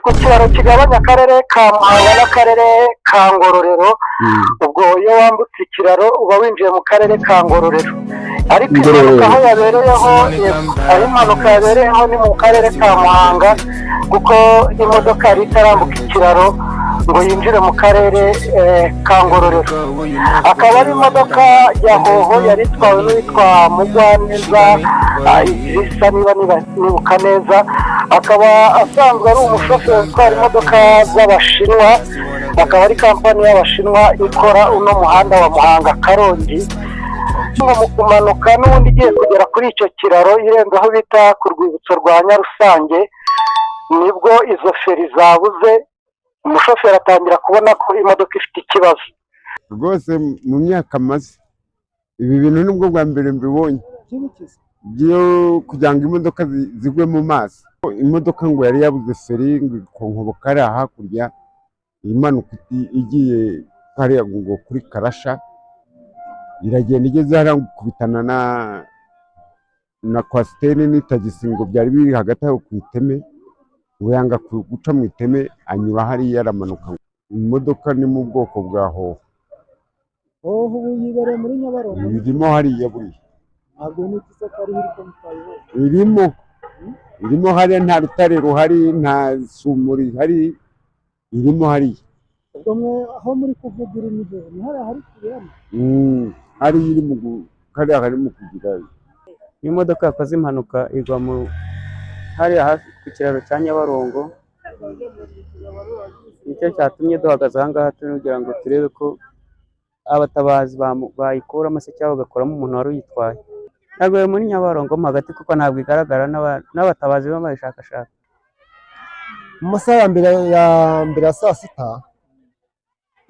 Ku kiraro kigabanya akarere ka Muhanga n'akarere ka Ngororero. Ubwo iyo wambutse ikiraro uba winjiye mu karere ka Ngororero, ariko impanuka aho yabereyeho, yego, aho impanuka yabereyeho ni mu karere ka Muhanga, kuko imodoka yari itarambuka ikiraro ngo yinjire mu karere ka Ngororero. Akaba ari imodoka ya Hoho yari itwawe n'uwitwa Mugwaneza Idrissa, niba nibuka neza, akaba asanzwe ari umushoferi utwara imodoka z'Abashinwa, akaba ari kampani y'Abashinwa ikora uno muhanda wa Muhanga Karongi. Ngo mu kumanuka n'ubundi igiye kugera kuri icyo kiraro, irenze aho bita ku rwibutso rwa Nyarusange, nibwo izo feri zabuze, umushoferi atangira kubona ko imodoka ifite ikibazo. Rwose mu myaka maze, ibi bintu nibwo bwa mbere mbibonye byo kugira ngo imodoka zigwe mu mazi. Imodoka ngo yari yabuze feri, ngo ikonkoboka hariya hakurya, imanuka igiye hariya ngo kuri Karasha, iragenda igeze hariya ikubitana na coaster n'itagisi ngo byari biri hagati aho ku iteme, ngo yanga guca mu iteme, anyura hariya aramanuka. Imodoka ni mu bwoko bwa Hoho. Hoho ubu yibereye muri Nyabarongo? Irimo hariya buriya. Ntabwo n'ikiza ko ariho iri, ko mutayibonye? Irimo hariya, nta rutare ruhari, nta sumo rihari, irimo hariya. Ubwo mwe aho muri kuvuga iri ni hehe? Ni hariya hari kubera? Hariya iri mu hariya harimo kugira. Iyo imodoka yakoze impanuka igwa mu hariya hafi ku kiraro cya Nyabarongo, nicyo cyatumye duhagaze aha ngaha turi kugira ngo turebe ko abatabazi bayikuramo se cyangwa bagakuramo umuntu wari uyitwaye. Yaguye muri Nyabarongo mo hagati, kuko ntabwo igaragara, n'abatabazi baba bayishakashaka. Mu masaha ya mbere ya saa sita,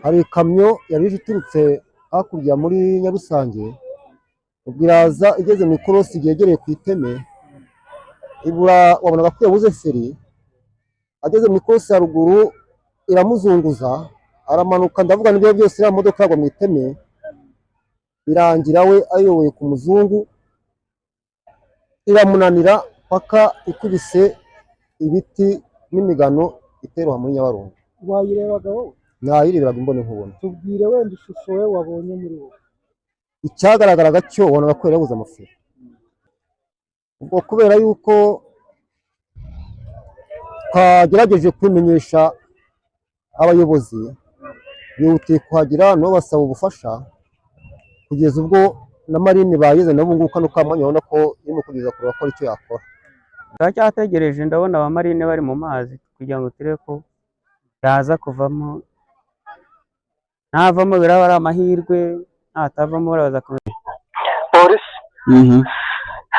hari ikamyo yari ije iturutse hakurya muri Nyarusange. Ubwo iraza igeze mu ikorosi ryegereye ku iteme, ibura, wabonaga ko yabuze feri. Ageze mu ikorosi haruguru iramuzunguza, aramanuka. Ndavuga nibyo byose, iriya modoka yagwa mu iteme, birangira we ayoboye ku muzungu, iramunanira paka ikubise ibiti n'imigano, iteroha muri Nyabarongo. Wayirebaga wowe? Nayireberaga imbone nkubona. Tubwire wenda ishusho we wabonye muri wowe. Icyagaragaraga cyo, wabonaga ko yari yabuze amaferi. Ubwo kubera yuko twagerageje kubimenyesha abayobozi, bihutiye kuhagera, nabo basaba ubufasha, kugeza ubwo na marine bageze nabo. Ngubu kano kamwanya urabona ko irimo kugeza kureba ko icyo yakora. Turacyategereje, ndabona abamarine bari mu mazi kugira ngo turebe ko yaza kuvamo. Navamo biraba ari amahirwe, natavamo baraza kumenya. Polisi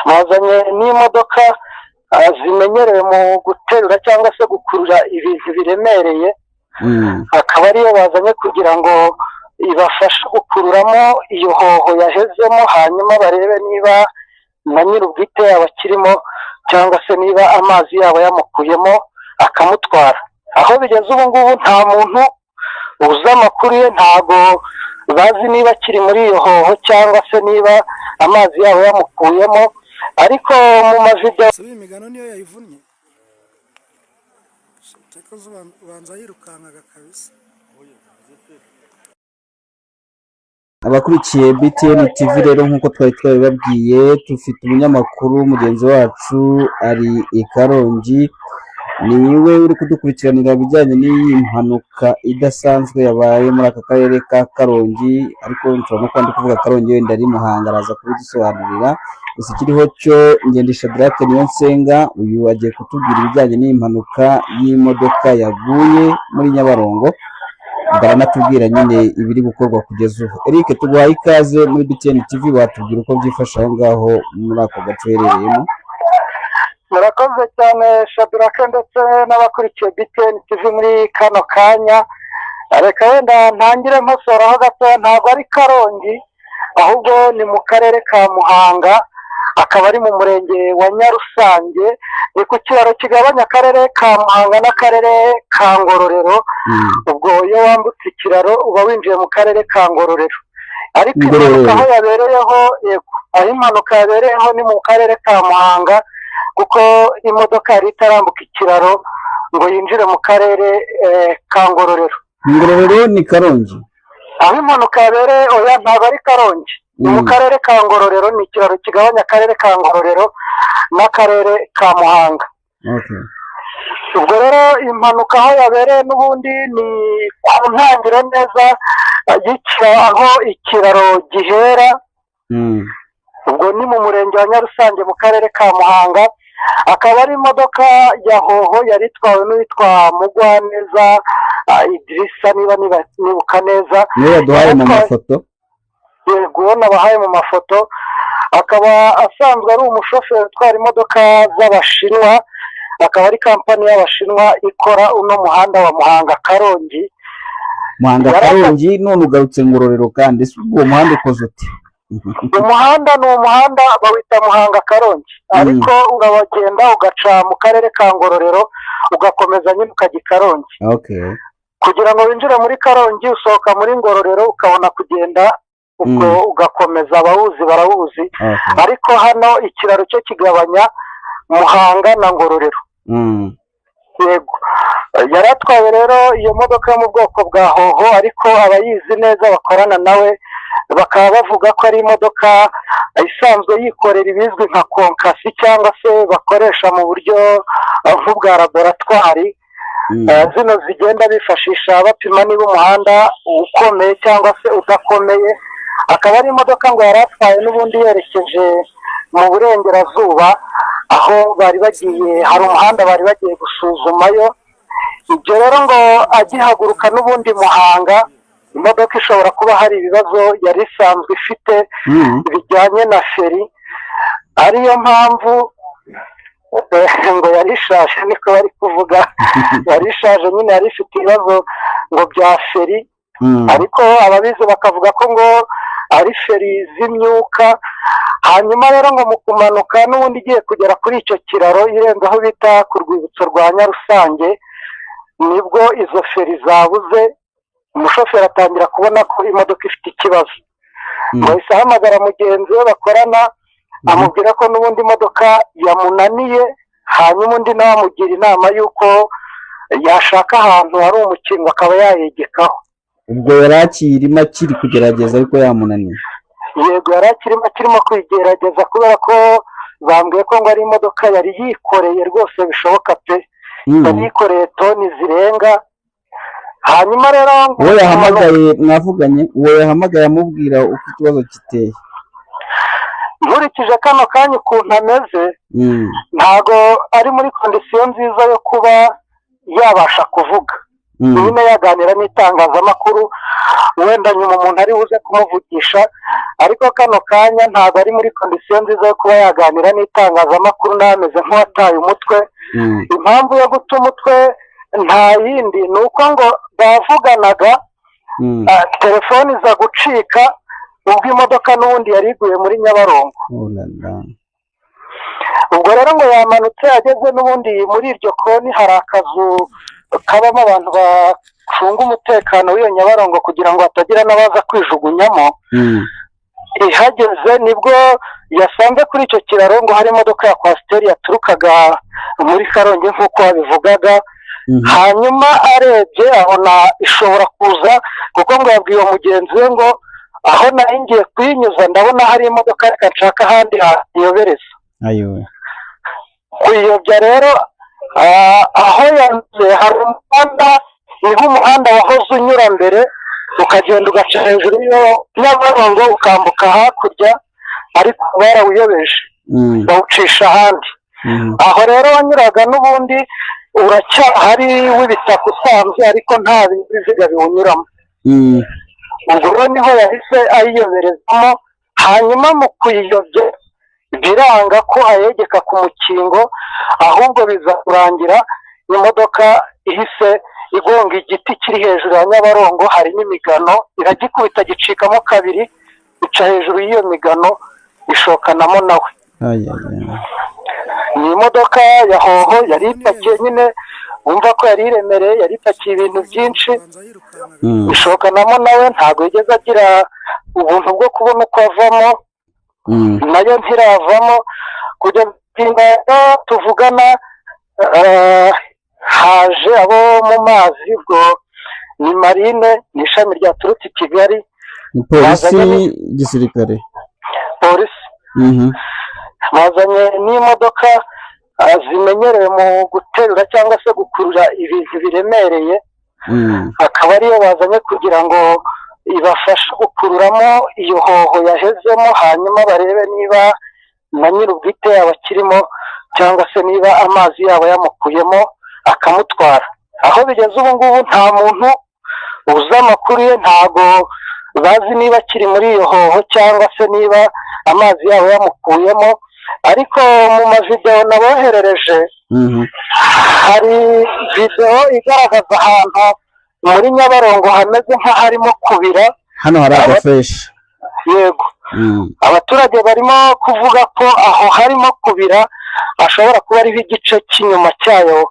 bazanye n'imodoka zimenyerewe mu guterura cyangwa se gukurura ibintu biremereye, akaba ariyo bazanye kugira ngo ibafashe gukururamo iyo Hoho yahezemo, hanyuma barebe niba na nyir'ubwite yaba akirimo cyangwa se niba amazi yaba yamukuyemo akamutwara. Aho bigeze ubu ngubu nta muntu uzi amakuru ye, ntago bazi niba akiri muri iyo Hoho cyangwa se niba amazi yaba yamukuyemo, ariko mu mavideo Si imigano niyo yayivunnye? Ubanza yirukankaga kabisa. Abakurikiye BTN TV rero, nk'uko twari twabibabwiye, dufite umunyamakuru mugenzi wacu ari i Karongi, niwe uri kudukurikiranira ibijyanye n'iyi mpanuka idasanzwe yabaye muri aka karere ka Karongi. Ariko nshobora no kuba ndi kuvuga Karongi, wenda ari Muhanga, araza kubidusobanurira. Gusa ikiriho cyo, Ngendesha Drake niyo nsenga, uyu agiye kutubwira ibijyanye n'iyi mpanuka y'imodoka yaguye muri Nyabarongo, baranatubwira nyine ibiri gukorwa kugeza ubu. Eric, tuguhaye ikaze muri BTN TV, watubwira uko byifashe aho ngaho muri ako gace uherereyemo? Murakoze cyane Shadrake, ndetse n'abakurikiye BTN TV muri kano kanya. Reka wenda ntangire nkosoraho gatoya, ntabwo ari Karongi, ahubwo ni mu karere ka Muhanga, akaba ari mu murenge wa Nyarusange, ni ku kiraro kigabanya akarere ka Muhanga n'akarere ka Ngororero. Ubwo iyo wambutse ikiraro uba winjiye mu karere ka Ngororero, ariko Ngororero. impanuka aho yabereyeho, yego, aho impanuka yabereyeho ni mu karere ka Muhanga, kuko imodoka yari itarambuka ikiraro ngo yinjire mu karere ka Ngororero. Ngororero ni Karongi? Aho impanuka yabereye, oya, ntabwo ari Karongi, ni mu karere ka Ngororero. Ni ikiraro kigabanya akarere ka Ngororero n'akarere ka Muhanga. Ubwo rero impanuka aho yabereye n'ubundi ni ku ntangiriro neza aho ikiraro gihera. Ubwo ni mu murenge wa Nyarusange mu karere ka Muhanga. Akaba ari imodoka ya Hoho yari itwawe n'uwitwa Mugwaneza Idirisa, niba nibuka neza. Niwe yaduhaye mu mafoto. Yego, nabahaye mu mafoto. Akaba asanzwe ari umushoferi utwara imodoka z'Abashinwa, akaba ari kampani y'Abashinwa ikora uno muhanda wa Muhanga Karongi. Muhanga Karongi, none ugarutse Ngororero kandi, ese uwo muhanda ukoze ute? Umuhanda ni umuhanda bawita Muhanga Karongi, ariko urabagenda ugaca mu karere ka Ngororero, ugakomeza nyine ukajya i Karongi. Kugira ngo winjire muri Karongi usohoka muri Ngororero, ukabona kugenda ubwo ugakomeza. Abawuzi barawuzi. Ariko hano ikiraro cyo kigabanya Muhanga na Ngororero. Yego, yari atwaye rero iyo modoka yo mu bwoko bwa Hoho, ariko abayizi neza bakorana nawe bakaba bavuga ko ari imodoka isanzwe yikorera ibizwi nka konkasi, cyangwa se bakoresha mu buryo nk'ubwa laboratwari, zino zigenda bifashisha bapima niba umuhanda ukomeye cyangwa se udakomeye. Akaba ari imodoka ngo yari atwaye n'ubundi yerekeje mu burengerazuba, aho bari bagiye hari umuhanda bari bagiye gusuzumayo. Ibyo rero ngo agihaguruka n'ubundi Muhanga, imodoka ishobora kuba hari ibibazo yari isanzwe ifite bijyanye na feri, ariyo mpamvu ngo yari ishaje, niko bari kuvuga, yari ishaje nyine, yari ifite ibibazo ngo bya feri. Ariko ababizi bakavuga ko ngo ari feri z'imyuka. Hanyuma rero ngo mu kumanuka n'ubundi igiye kugera kuri icyo kiraro irenze aho bita ku rwibutso rwa Nyarusange, nibwo izo feri zabuze, umushoferi atangira kubona ko imodoka ifite ikibazo. Ngo ahise ahamagara mugenzi we bakorana, amubwira ko n'ubundi imodoka yamunaniye, hanyuma undi nawe amugira inama y'uko yashaka ahantu hari umukingo akaba yayegekaho. Ubwo yari akirimo akiri kugerageza, ariko yamunaniye. Yego, yari akirimo kuyigerageza, kubera ko bambwiye ko ngo ari imodoka yari yikoreye rwose bishoboka pe, yari yikoreye toni zirenga. Hanyuma rero uwo yahamagaye mwavuganye, uwo yahamagaye amubwira uko ikibazo giteye? Nkurikije kano kanya ukuntu ameze, ntago ari muri kondisiyo nziza yo kuba yabasha kuvuga nyine yaganira n'itangazamakuru. Wenda nyuma umuntu ari buze kumuvugisha, ariko kano kanya ntabwo ari muri kondisiyo nziza yo kuba yaganira n'itangazamakuru, nawe ameze nk'uwataye umutwe. Impamvu yo guta umutwe nta yindi, ni uko ngo bavuganaga telefoni iza gucika ubwo imodoka n'ubundi yari iguye muri Nyabarongo. Ubwo rero ngo yamanutse ageze n'ubundi muri iryo koni, hari akazu kabamo abantu bacunga umutekano w'iyo Nyabarongo kugira ngo hatagira n'abaza kwijugunyamo. Ihageze nibwo yasanze kuri icyo kiraro ngo hari imodoka ya kwasiteri yaturukaga muri Karongi nk'uko babivugaga. Hanyuma arebye abona ishobora kuza, kuko ngo yabwiye uwo mugenzi we ngo aho nari ngiye kuyinyuza ndabona hari imodoka, reka nshaka ahandi hayobereza. Kuyiyobya rero, aho yanyuze hari umuhanda, niho umuhanda wahoze unyura mbere, ukagenda ugaca hejuru y'iyo Nyabarongo ukambuka hakurya, ariko barawuyobeje bawucisha ahandi. Aho rero wanyuraga n'ubundi uracyahari w'ibitaka usanzwe, ariko nta binyabiziga biwunyuramo. Ubwo rero niho yahise ayiyoberezamo. Hanyuma mu kuyiyobya biranga ko ayegeka ku mukingo, ahubwo biza kurangira imodoka ihise igonga igiti kiri hejuru ya Nyabarongo, harimo imigano, iragikubita gicikamo kabiri, ica hejuru y'iyo migano ishokanamo nawe. Ni imodoka ya Hoho yari ipakiye nyine, wumva ko yari iremereye, yari ipakiye ibintu byinshi, ishokanamo nawe. Ntabwo yigeze agira ubuntu bwo kubona uko avamo, nayo ntiravamo kugeza tuvugana. Haje abo mu mazi, ubwo ni marine, ni ishami ryaturutse i Kigali. Ni polisi, Bazanye gisirikare? Polisi. Bazanye n'imodoka zimenyerewe mu guterura cyangwa se gukurura ibintu biremereye, akaba ariyo bazanye kugira ngo ibafashe gukururamo iyo hoho yahezemo, hanyuma barebe niba na nyir'ubwite yaba akirimo cyangwa se niba amazi yaba yamukuyemo akamutwara. Aho bigeze ubu ngubu nta muntu uzi amakuru ye, ntago bazi niba akiri muri iyo hoho cyangwa se niba amazi yaba yamukuyemo. Ariko mu mavidewo naboherereje, hari videwo igaragaza ahantu muri Nyabarongo hameze nk'aharimo kubira. Hano hari agafreshi. Yego. Abaturage barimo kuvuga ko aho harimo kubira ashobora kuba ariho igice cy'inyuma cyayo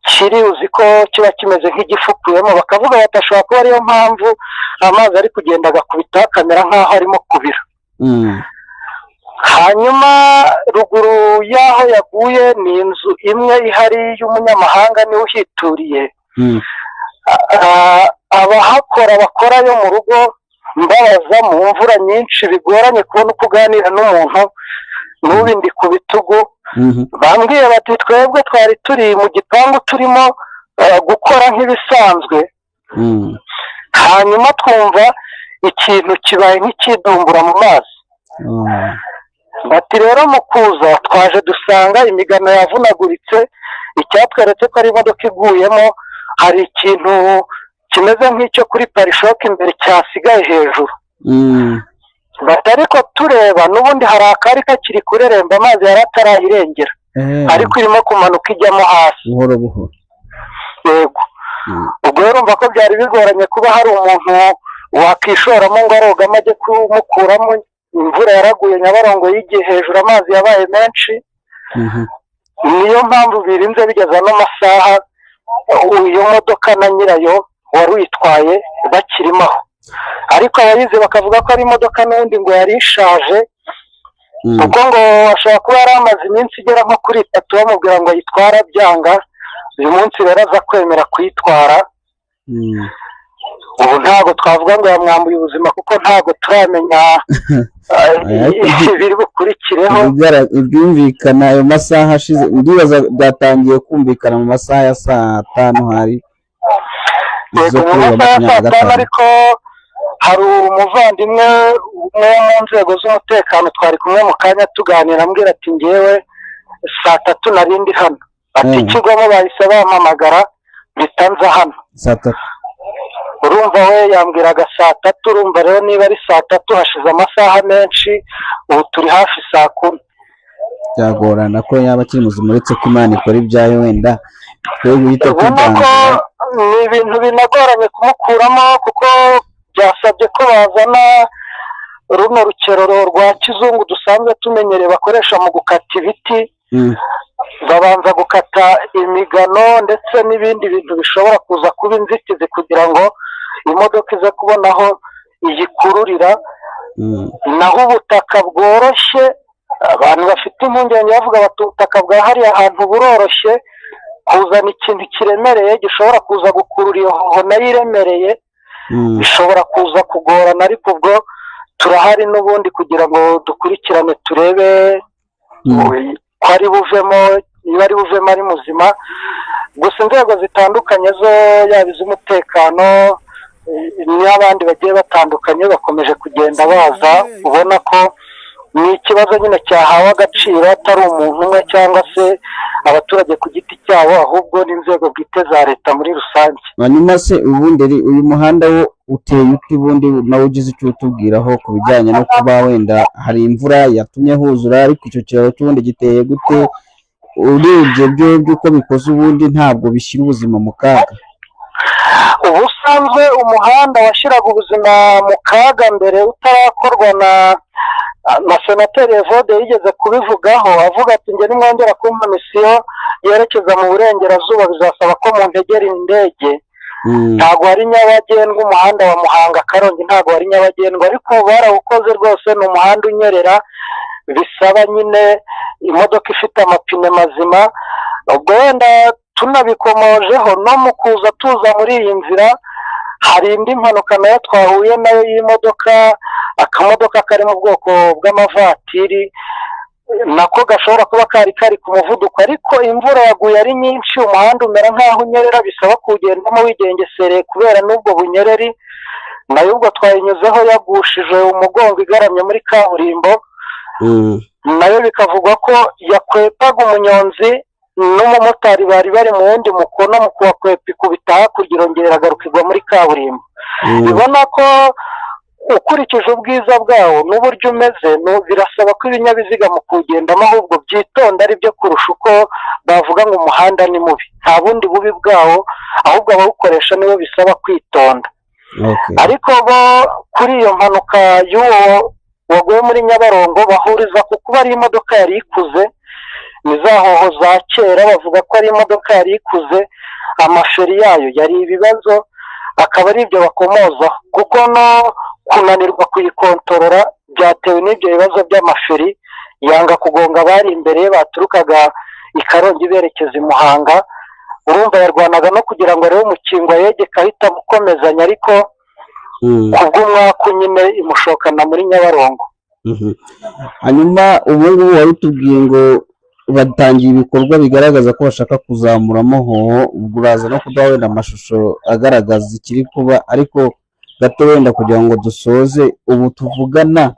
kiri, uzi ko kiba kimeze nk'igifukuyemo, bakavuga bati ashobora kuba ariyo mpamvu amazi ari kugenda agakubita akamera nk'aho arimo kubira. Hanyuma ruguru y'aho yaguye ni inzu imwe ihari y'umunyamahanga, niwe uhituriye. Abahakora bakorayo mu rugo mbabaza, mu mvura nyinshi bigoranye kubona uko uganira n'umuntu, n'ubu ndi ku bitugu. Bambwiye bati twebwe twari turi mu gipangu turimo gukora nk'ibisanzwe, hanyuma twumva ikintu kibaye nk'ikidumbura mu mazi. Bati rero mu kuza twaje dusanga imigano yavunaguritse, icyatweretse ko ari imodoka iguyemo, hari ikintu kimeze nk'icyo kuri pare-chocs imbere cyasigaye hejuru. Bati ariko tureba n'ubundi hari akari kakiri kureremba, amazi yari atarayirengera, ariko irimo kumanuka ijyamo hasi buhoro buhoro. Yego. Ubwo rero urumva ko byari bigoranye kuba hari umuntu wakishoramo ngo arogamo ajye kumukuramo. Imvura yaraguye, Nyabarongo yigiye hejuru, amazi yabaye menshi. Niyo mpamvu birinze bigeza n'amasaha iyo modoka na nyirayo wari uyitwaye bakirimo aho. Ariko abayizi bakavuga ko ari imodoka n'ubundi ngo yari ishaje, kuko ngo ashobora kuba yari amaze iminsi igera nko kuri 3 bamubwira ngo ayitware abyanga. Uyu munsi rero aza kwemera kuyitwara. Ubu ntabwo twavuga ngo yamwambuye ubuzima, kuko ntabwo turamenya ibiri bukurikireho. Ibyumvikana ayo masaha ashize, ndibaza byatangiye kumvikana mu masaha ya saa 5 hari Yego, mu masaha ya saa 5. Ariko hari umuvandimwe umwe mu nzego z'umutekano twari kumwe mu kanya tuganira, ambwira ati ngewe saa 3 nari ndi hano, ati ikigwamo bahise bampamagara mpita nza hano. Saa 3. Urumva we yambwiraga saa 3. Urumva rero niba ari saa 3 hashize amasaha menshi, ubu turi hafi saa 10. Byagorana ko yaba akiri muzima, uretse ko Imana ikora ibyayo, wenda twe guhita Ubona ko tuganira. ni ibintu binagoranye kumukuramo, kuko byasabye ko bazana runo rukeroro rwa kizungu dusanzwe tumenyereye bakoresha mu gukata ibiti. Babanza gukata imigano ndetse n'ibindi bintu bishobora kuza kuba inzitizi kugira ngo imodoka ize kubona aho iyikururira. Naho ubutaka bworoshye, abantu bafite impungenge bavuga bati ubutaka bwa hariya hantu buroroshye, kuzana ikintu kiremereye gishobora kuza gukurura iyo hoho nayo iremereye bishobora kuza kugorana. Ariko ubwo turahari n'ubundi kugira ngo dukurikirane turebe ko ari buvemo, niba ari buvemo ari muzima. Gusa inzego zitandukanye zo, yaba iz'umutekano n'abandi bagiye batandukanye, bakomeje kugenda baza. Ubona ko ni ikibazo nyine cyahawe agaciro, atari umuntu umwe cyangwa se abaturage ku giti cyabo, ahubwo n'inzego bwite za leta muri rusange. Hanyuma se ubundi uyu muhanda wo uteye ute? Ubundi nawe ugize icyo utubwiraho ku bijyanye no kuba wenda hari imvura yatumye huzura, ariko icyo kiraro cy'ubundi giteye gute? Urebye byo by'uko bikoze, ubundi ntabwo bishyira ubuzima mu kaga? Ubusanzwe umuhanda washyiraga ubuzima mu kaga mbere utarakorwa, na senateri Evode yigeze kubivugaho, avuga ati njye nimwongera kumpa misiyo yerekeza mu burengerazuba bizasaba ko muntegera indege. Ntabwo wari nyabagendwa umuhanda wa Muhanga Karongi, ntabwo wari nyabagendwa, ariko ubu barawukoze rwose, ni umuhanda unyerera, bisaba nyine imodoka ifite amapine mazima. Ubwo wenda Tunabikomojeho no mu kuza tuza muri iyi nzira, hari indi mpanuka nayo twahuye nayo y'imodoka, akamodoka kari mu bwoko bw'amavatiri, nako gashobora kuba kari kari ku muvuduko, ariko imvura yaguye ari nyinshi, umuhanda umera nk'aho unyerera, bisaba kuwugendamo wigengesereye kubera n'ubwo bunyereri. Nayo ubwo twayinyuzeho yagushije umugongo igaramye muri kaburimbo, nayo bikavugwa ko yakwepaga umunyonzi n'umumotari bari bari mu wundi mukono, mu kuwakwepa ikubita hakurya, irongera iragaruka igwa muri kaburimbo. Ubona ko ukurikije ubwiza bwawo n'uburyo umeze, birasaba ko ibinyabiziga mu kuwugendamo ahubwo byitonda ari byo kurusha uko bavuga ngo umuhanda ni mubi. Nta bundi bubi bwawo, ahubwo abawukoresha nibo bisaba kwitonda. Ariko bo kuri iyo mpanuka y'uwo waguye muri Nyabarongo bahuriza ku kuba ari imodoka yari ikuze, ni za hoho za kera, bavuga ko ari imodoka yari ikuze, amaferi yayo yari ibibazo, akaba ari ibyo bakomozaho, kuko no kunanirwa kuyikontorora byatewe n'ibyo bibazo by'amaferi, yanga kugonga abari imbere ye baturukaga i Karongi berekeza i Muhanga. Urumva yarwanaga no kugira ngo arebe umukingo yegeka ahita amukomezanya, ariko kubw'umwaku nyine imushokana muri Nyabarongo. Hanyuma ubu ngubu wari utubwiye ngo batangiye ibikorwa bigaragaza ko bashaka kuzamuramo hoho, ubwo uraza no kuduha wenda amashusho agaragaza ikiri kuba, ariko gato wenda kugira ngo dusoze, ubu tuvugana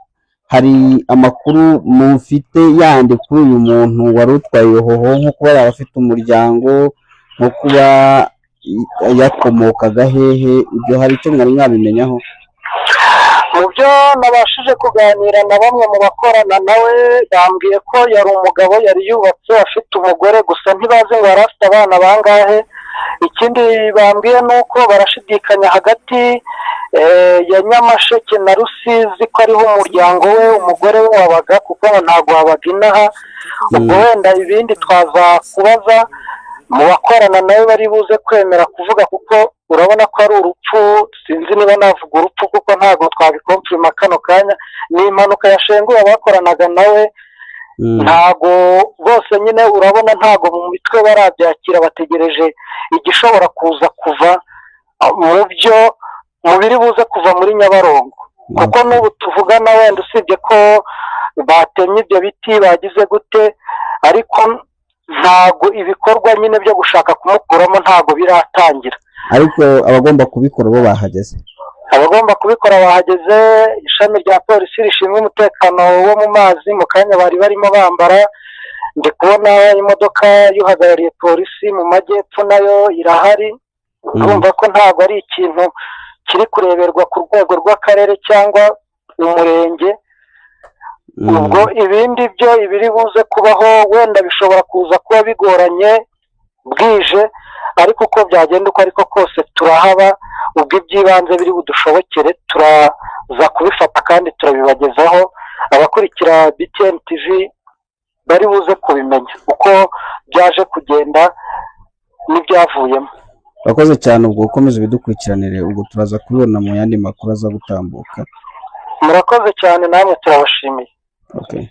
hari amakuru mufite yandi kuri uyu muntu wari utwaye iyo hoho, nko kuba yaba afite umuryango, nko kuba yakomokaga hehe, ibyo hari icyo mwari mwabimenyaho? Mu byo nabashije kuganira na bamwe mu bakorana nawe, bambwiye ko yari umugabo, yari yubatse, afite umugore, gusa ntibazi ngo yari afite abana bangahe. Ikindi bambwiye ni uko barashidikanya hagati ya Nyamasheke na Rusizi ko ariho umuryango we, umugore we wabaga, kuko ngo ntabwo wabaga inaha. Ubwo wenda ibindi twaza kubaza mu bakorana nawe bari buze kwemera kuvuga, kuko urabona ko ari urupfu, sinzi niba navuga urupfu kuko ntabwo twabikomfirima kano kanya, ni impanuka yashenguye abakoranaga nawe. Ntago bose nyine urabona ntago mu mitwe barabyakira, bategereje igishobora kuza kuva mu byo mu biri buze kuva muri Nyabarongo, kuko n'ubu tuvugana wenda usibye ko batemye ibyo biti bagize gute, ariko ntago ibikorwa nyine byo gushaka kumukuramo ntago biratangira. Ariko abagomba kubikora bo bahageze. Abagomba kubikora bahageze, ishami rya polisi rishinzwe umutekano wo mu mazi mu kanya bari barimo bambara, ndi kubona imodoka y'uhagarariye polisi mu majyepfo nayo irahari. Urumva ko ntabwo ari ikintu kiri kureberwa ku rwego rw'akarere cyangwa umurenge. Ubwo ibindi byo ibiri buze kubaho wenda bishobora kuza kuba bigoranye bwije, ariko uko byagenda uko ariko kose turahaba, ubwo iby'ibanze biri budushobokere turaza kubifata kandi turabibagezaho. Abakurikira BTN TV bari buze kubimenya uko byaje kugenda n'ibyavuyemo. Urakoze cyane, ubwo ukomeze ubidukurikiranire, ubwo turaza kubibona mu yandi makuru aza gutambuka. Murakoze cyane, namwe turabashimiye. Okay.